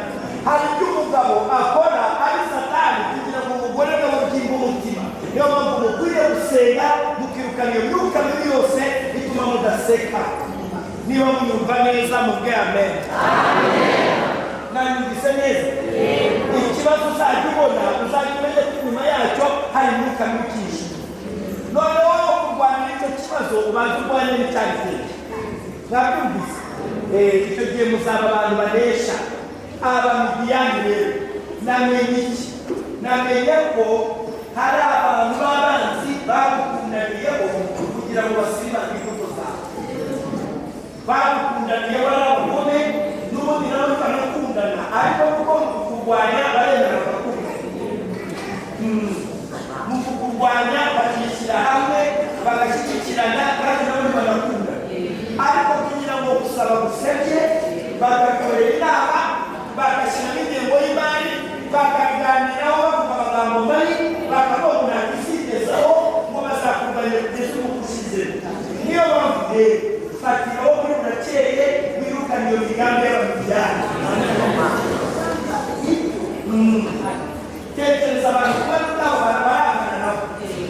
Hari ibyo umugabo akora ari Satani, kugira ngo umugore nawe abyimbe umutima. Niyo mpamvu mukwiriye gusenga, mukirukana iyo myuka mibi yose ituma mudaseka. Niba munyumva neza, mubwe amen. Mwanyumvise neza? Ikibazo uzajya ubona, uzajya umenya ko inyuma yacyo hari imyuka mibi ikihishe. Noneho wowe kurwanira icyo kibazo, ubanza urwanye n'icyabiteye. Mwabyumvise? Icyo gihe muzaba abantu banesha Abamidiyani. Rero namenye iki? Namenye ko hari abantu b'abanzi bagukundaniyeho kugira ngo basibane imbuto zawe. Bagukundaniye bari abagome, n'ubundi nabo banakundana, ariko kuko mu kukurwanya baremera bagakundana. Mu kukurwanya bakishyira hamwe, bagashyigikirana, kandi nabo banakundana, ariko kugira ngo gusaba gusebye, bagakorera inama, bagashyiramo ingengo y'imari, bakabiganiraho, bavuga amagambo mabi, bakavuga ntabwo izigezaho, ngo bazakurwanya kugeza umwuka ushize. Niyo mpamvu rero fatiraho muri burakeye, wirukane iyo migambi y'Abamidiyani. Tekereza abantu kuba nabo barangana nabo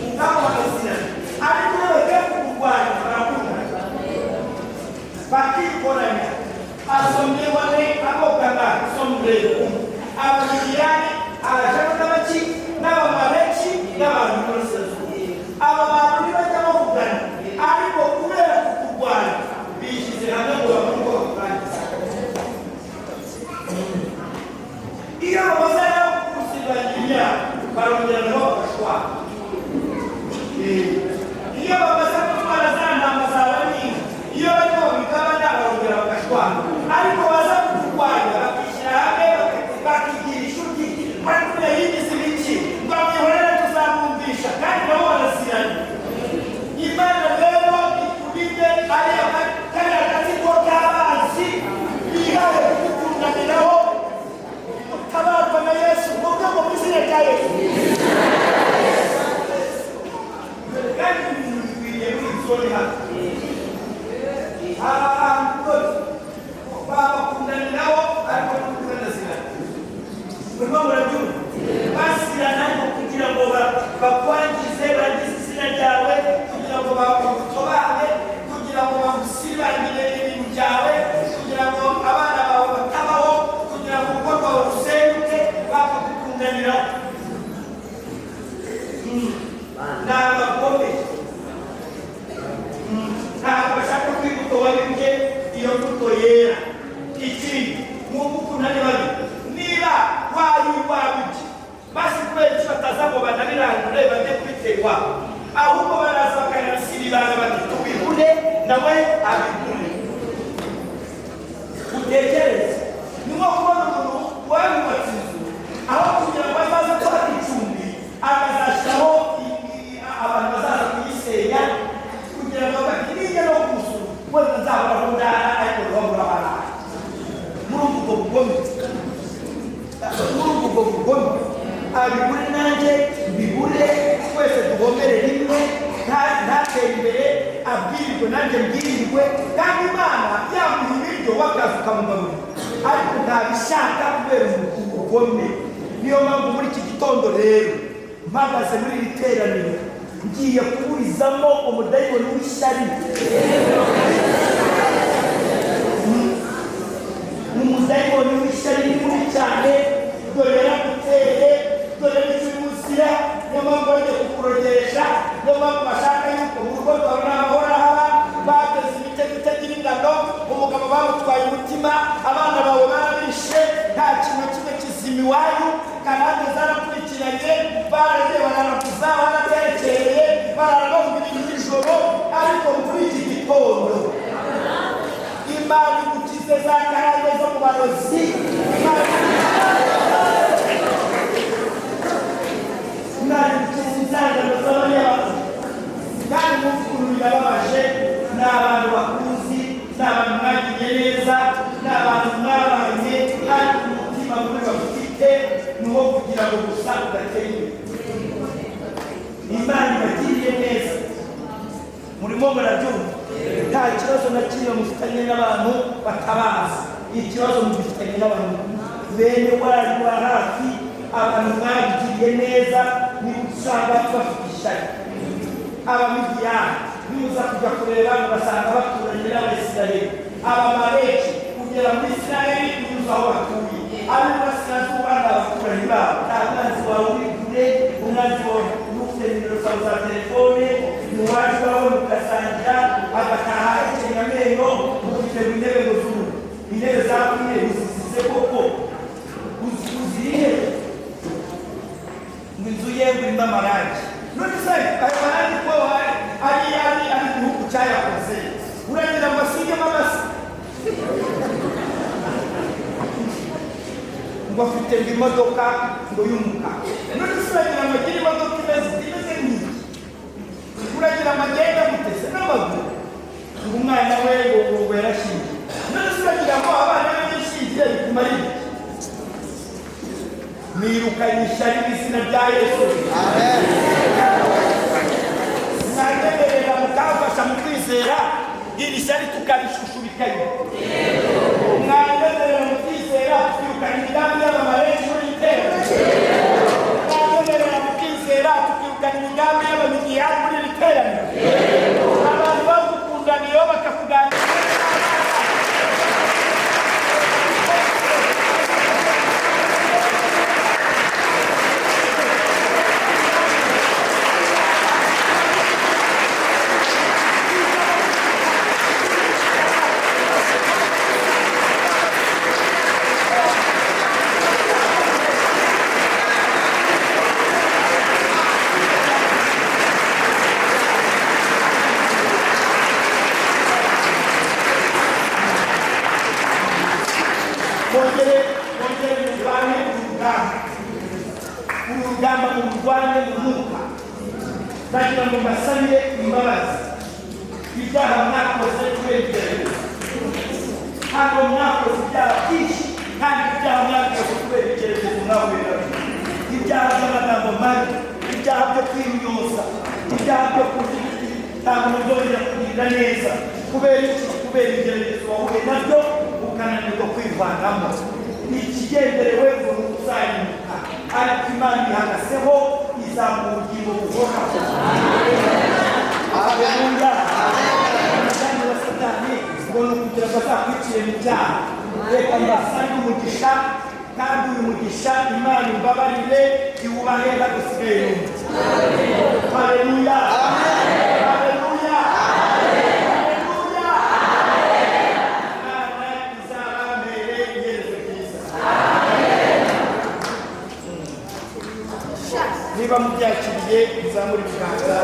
ubwabo bagasinana, ariko iyo bagiye kukurwanya barakundana, bakikoranya. Asomyewane abogana sombrero Abamidiyani, Abajano n'abaki n'Abamaleki n'abantu b'Uburasirazuba. Aba bantu ntibajya bavugana, ariko kubera kukurwanya bishyize hamwe ngo babone uko bakurangiza. Iyo bamaze rero kugusiganira imyaka, barongera nabo bagashwana. Iyo bamaze gutwara za ntama zawe n'inka, iyo barimo babigabana, barongera bagashwana, ariko baza kukurwanya bakishyira hamwe, bakigira inshuti. Barikumwe yigize ibiki ngo amwihorere, tuzamwumvisha, kandi nabo barasiranye. Imana rero ikurinde ariya kariya gatsiko k'abanzi bihaye kugukundaniraho. Utabarwa na Yesu. Muvuge ngo mu izina rya Yesu. Kandi ibintu bikwiriye muri iyi zone hano. Aba bantu rwose babakundaniraho, ariko n'ukundanazirana. Murimo murabyumva? Basirana, ariko kugira ngo bakwangize, bangize izina ryawe, kugira ngo bagutobane, kugira ngo bagusibangire ibintu byawe, kugira ngo abana bawe batabaho, kugira ngo urugo rwawe rusenyuke, bakagukundaniraho. Ni abagome. Ntabwo bashaka ko imbuto wabibye, iyo mbuto yera. Ikindi, mwumva ukuntu ari babi. Niba wabibye, basi kubera iki bataza ngo banabirandure, bajye kubitera iwabo? Ahubwo baraza bakanasiribana, bati tubigure, nawe abigure. Utekereze, ni nko kubona umuntu warubatse inzu, aho kugira ngo azaze kubaka icumbi, akazashyiraho abantu bazaza kuyisenya, kugira ngo bati nijya no kumusura wenda nzabona aho ndara, ariko ruba murabara. Muri ubwo bugome, muri ubwo bugome, abigure nanjye mbigure, twese duhomere rimwe, ntatere imbere, abwirirwe nanjye mbwirirwe. Kandi Imana yamuha ibiryo, wakaza ukamugaburira, ariko ntabishaka kubera ubugome. Niyo mpamvu muri iki gitondo rero mpagaze muri iri teraniro, ngiye kuburizamo umudayimoni w'ishyari. Umudayimoni w'ishyari ni mubi cyane. Dore yaraguteye, dore n'icyo uri buzira. Niyo mpamvu bajya kukurogesha, niyo mpamvu bashaka yuko mu rugo rwawe nta mahoro ahaba. Bateze imitego itagira ingano. Umugabo bamutwaye umutima, abana bawe barabishe, nta kintu na kimwe kizima. Iwanyu karande zarakurikiranye, baragiye bararaguza, baratekereye, barara bavuga ibintu nijoro. Ariko muri iki gitondo Imana igukize za karande zo mu barozi. Imana igukize inzangano z'abanyabarozi. Kandi mu ukuntu birababaje, ni abantu bakuzi, ni abantu mwagiye neza, ni abantu mwabanye, ariko umutima mubi bafite ni uwo kugira ngo gusa udatera imbere. Imana ibagiriye neza, murimo murabyumva. Nta kibazo na kimwe mufitanye n'abantu batabazi, ikibazo mugifitanye n'abantu bene wanyu ba hafi, abantu mwabigiriye neza, niba usanga bafite ishyari. Abamidiyani nimuza kujya kureba mugasanga baturanye n'Abayisiraheli. Abamaleki kugera muri Isiraheli nimuza aho batuye, ab'iburasirazuba ni abaturanyi babo. Nta mwanzi wawe uri kure, umwanzi wawe n'ufite nimero zawe za telefone, ni uwaje iwawe mugasangira, agataha ahekenya amenyo, mufite mu intebe ngo z'ubu intebe zakwiye uzisize koko uziriye ngo inzu ye ngo irimo amarangi. None se ayo marangi ko ari igihugu cyayakoze, uragira ngo asigemo amase? Ngo afite ngo imodoka ngo y'umukara. None se uragira ngo agire imodoka imeze nk'iyi? Uragira ngo agende amutese n'amaguru? Ngo umwana we ngo yarashingiye. None se uragira ngo abana be bishingiye bikumara iki? Mwirukanye ishyari mu izina rya Yesu. Mwanyemerera mukamfasha mu kwizera, iri shyari tukarishushubikanya. Mwanyemerera mu kwizera tukirukana imigambi y'abamaleki muri iri teraniro. Mwanyemerera mu kwizera tukirukana imigambi y'Abamidiyani muri iri teraniro. Abantu bagukundaniyeho bakakuganira. Mwongere murwane urugamba, uru rugamba mururwane mu mwuka. Ndagira ngo mbasabire imbabazi ibyaha mwakoze kubera ibigeragezo. Ntabwo mwakoze ibyaha byinshi, kandi ibyaha mwakoze kubera ibigeragezo mwahuye nabyo, ibyaha by'amagambo mabi, ibyaha byo kwimyoza, ibyaha byo kuvuga uti ntabwo muzongera kugirira neza. Kubera iki? Kubera ibigeragezo wahuye nabyo ukananirwa kwivanamo. Ikigenderewe ngo ni uzayimuka, ariko Imana ihagazeho, izamuha ubugingo buhoraho. Haleluya! Umugambi wa Satani ngo ni ukugira ngo azakwicire mu byaha. Reka mbasange umugisha, kandi uyu mugisha Imana imbabarire iwubahe hadusigaye n'umwe. Haleluya! Haleluya! Haleluya! Imana izabambere iherezo ryiza. Niba mubyakiriye muzamure ibiganza.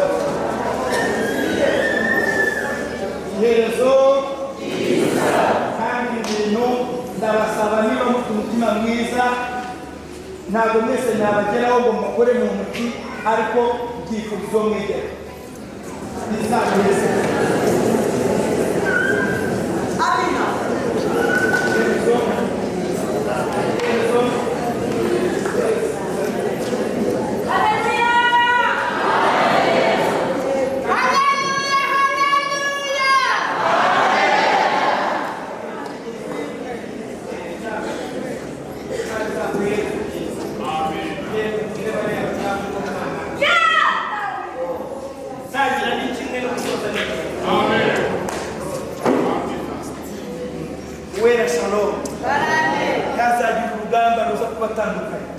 Iherezo kandi ibintu ndabasaba, niba mufite umutima mwiza, ntabwo mwese nabageraho ngo mukore mu ntoki, ariko byifuzo mwigera bizabeze. Iherezo, iherezo. Haleluya! Haleluya! Haleluya! Tangira ni kimwe no gusoza ni kimwe. Uwera Shalom ntazagira urugamba ruza kubatandukanya,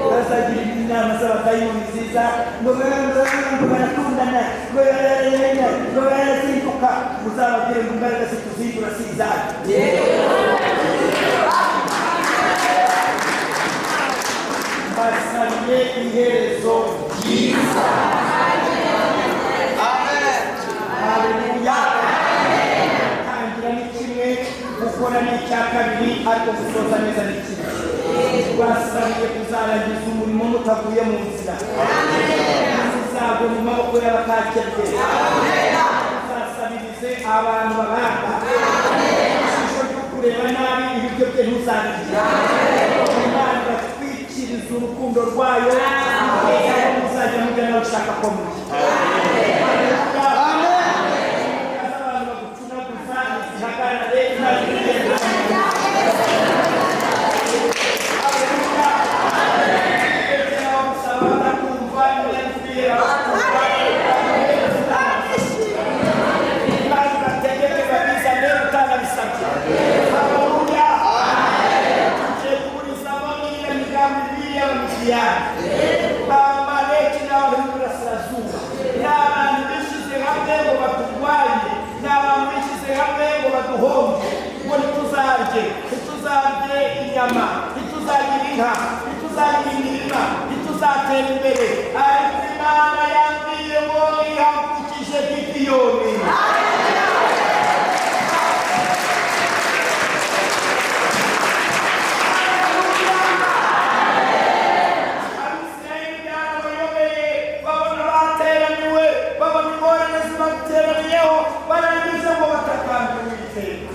ntazagira inama z'abadayimoni ziza ngo ngo barakundana, ngo bararenda, ngo barazinduka. Muzababwire ngo imbaraga zituzindura si izanyu. Basabiye iherezo ryiza. Haleluya. Tangira ni kimwe, gukora ni icya kabiri, ariko gusoza neza ni kimwe. Basabiye kuzarangiza umurimo mutavuye mu nzira, muzagwe mu maboko y'abakakebwe, muzasabirize abantu babanga ishusho ryo kureba nabi ibiryo bye ntuzabirye. Imana ibatwikiriza urukundo rwayo, aho muzajya mujya nawe ushaka ko mujya. Abantu bagucunaguza zihagarare, Imana igende. Ngo ntituzarye, ntituzarye inyama, ntituzagira inka, ntituzagira imirima, ntituzatera imbere, ariko Imana yambwiye ngo ihagurukije Gidiyoni. Abisirayeli byarabayobeye, babona bateraniwe, babona ingorane zibateraniyeho, barangije ngo batakambira Uwiteka.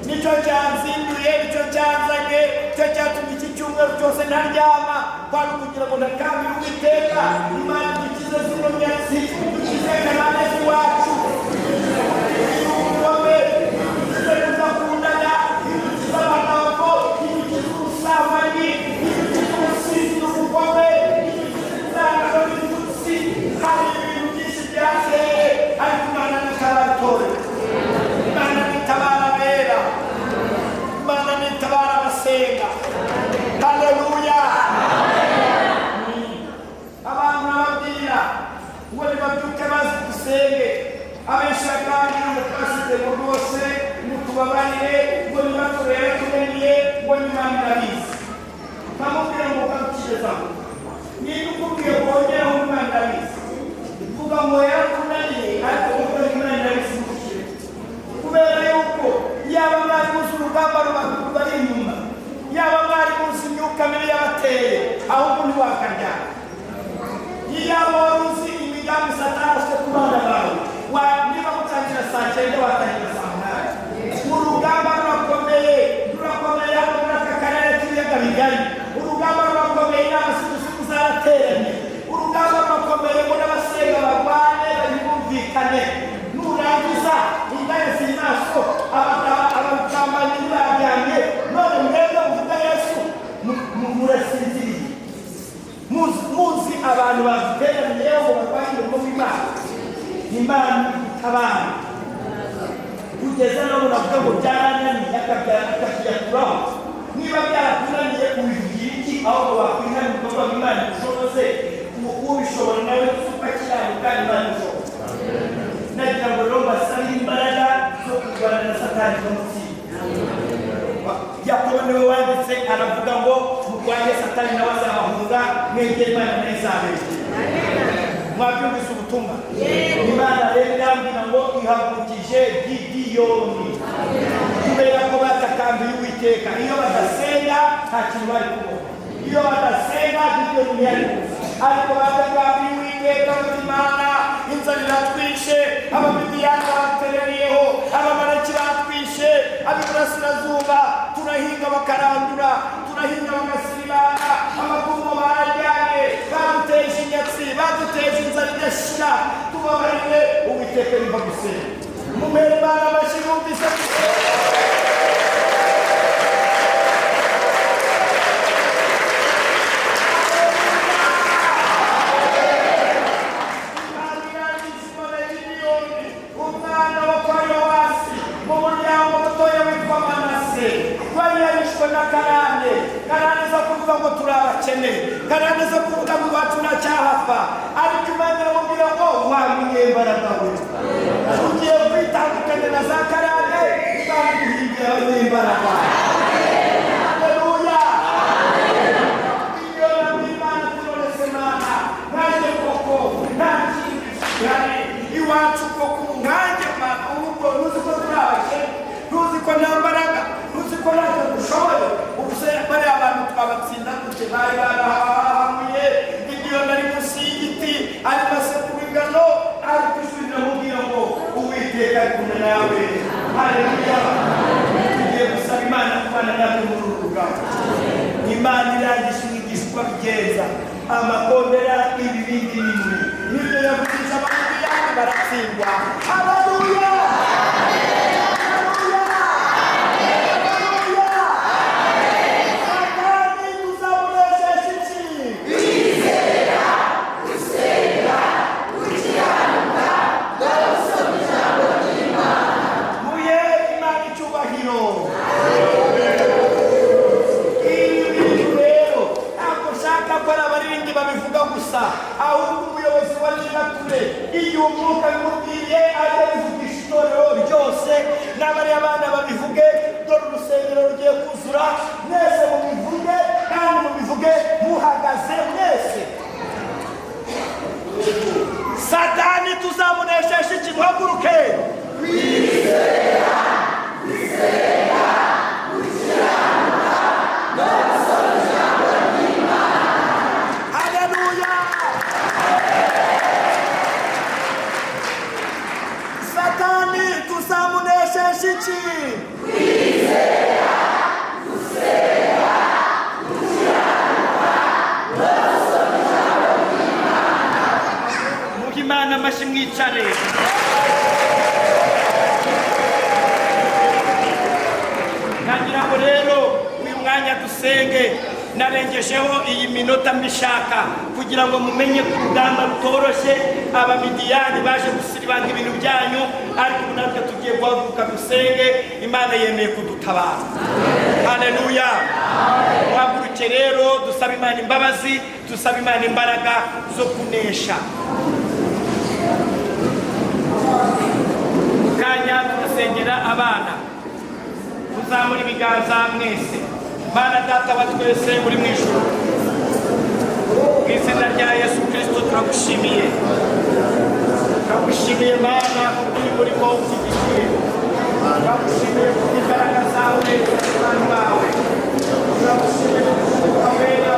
Nicyo cyanzinduye, nicyo cyanzanye, nicyo cyatumye iki cyumweru cyose ntaryama, kwari ukugira ngo ntakambire Uwiteka. Imana idukize zino nyatsi, dukize karande z'iwacu, ubugome, idukize kudakundana, idukize amagambo, idukize ubusambanyi, idukize ubusinzi n'ubugome, idukize inzangano n'ibitutsi. Hari ibintu byinshi byateye, ariko Imana ntitabara itorero, Imana ntitabara abera, Imana ntitabara abasenga. Haleluya. Abantu nababwira ngo nibabyuke bazi dusenge. Abenshi bakambwira ngo twasize ngo rwose mutubabarire, ngo nibaturebe tumenye ngo n'Imana irabizi. Nkamubwira ngo ukarukigezaho niba ukubwiye ngo wongereho Imana irabizi, vuga ngo yarakunaniye, ariko uvuga ngo Imana irabizi ntukire, kubera yuko yaba mwari muzi urugamba rubari inyuma, yaba mwari muzi imyuka mibi yabateye, ahubwo ntiwakaryama. Iyaba wari uzi imigambi Satani afite ku bana bawe, niba mutangira saa 9 watangira saa 8. Urugamba rurakomeye, rurakomeye hano muri aka karere k'ibiyaga bigari. Urugamba rurakomeye, inama z'ubusuku zarateranye. Urugamba rurakomeye ngo n'abasenga barwane ntibumvikane. Nurangiza indaya ziri maso, abagambanyi ntibaryamye, none mwebwe muvuga Yesu murasinziriye. Muzi abantu baduteraniyeho ngo barwanye umurimo w'Imana. Imana itabara kugeza no navuga ngo byarananiye, akabyakuraho. Niba byarakunaniye ubivugira iki? Ahubwo wakwihana ibikorwa Imana igushoboze, ubishobora nawe ukakiranuka, Imana ishoboza. Nagira ngo rero mbasabire imbaraga zo kurwana na Satani no gutsinda. Yakobo niwe wanditse aravuga ngo murwanye Satani nawe azabahunga, mwegere Imana nayo izabegera. Mwabyumvise ubutumwa? Imana rero irambwira ngo ihagurukije Gidiyoni kubera ko batakambiye Uwiteka. Iyo badasenga nta kintu bari kubona, iyo badasenga Gidiyoni ntiyari kuza, ariko batakambiye Uwiteka bati Imana inzara iratwishe, Abamidiyani baduteraniyeho, Abamaleki batwishe, ab'iburasirazuba turahinga bakarandura, turahinga bagasibana, amatungo barajyanye, baduteje inyatsi, baduteje inzara idashira, tubabarire. Uwiteka yumva gusenga. Mumere Imana amashyi bumvise gusenga. Umwana wa kwa Yowasi mu muryango mutoya witwa Manase wari yarishwe na karande, karande zo kuvuga ngo turi abakene, karande zo kuvuga ngo iwacu nta cyahava, ariko Imana iramubwira ngo wa munyembaraga we, ugiye kwitandukanya na za karande, Imana iguhingira abanyembaraga. Haleluya. Iyo Nawe. Haleluya! Tugiye gusaba Imana kubana natwe muri uru rugamba. Imana irangije umwigisha uko abigenza, amakondera, ibibindi n'imwe, nibyo yavugije Abamidiyani baratsindwa. Haleluya! Haleluya! Haleluya! Satani tuzamunesesha iki? Muhe Imana icyubahiro. Ibi bintu rero ntabwo nshaka ko ari abaririmbyi babivuga gusa, ahubwo umuyobozi wa Nibature, iyo umwuka bimubwiye, ajya abivugisha itorero ryose n'abariya bana babivuge. Dore urusengero rugiye kuzura. Mwese mubivuge, kandi mubivuge muhagaze mwese. Satani tuzamuneshesha iki? Muhaguruke. Haleluya! Satani tuzamuneshesha iki? Muhe Imana amashyi, mwicare. Ntagira ngo rero uyu mwanya dusenge. Narengejeho iyi minota mbishaka kugira ngo mumenye ko urugamba rutoroshye. Abamidiyani baje gusiribanga ibintu byanyu, ariko ubu natwe tugiye guhaguruka dusenge. Imana yemeye kudutabara. Haleluya! Muhaguruke rero, dusaba Imana imbabazi, dusaba Imana imbaraga zo kunesha. Mu kanya tugasengera abana. Muzamura ibiganza mwese. Mana Data wa twese uri mu ijuru, mu izina rya Yesu Kirisito turagushimiye, turagushimiye Mana kubw'uyu murimo ushyigikiye, turagushimiye kubw'imbaraga zawe abantu bawe, turagushimiye kubw'umwuka wera.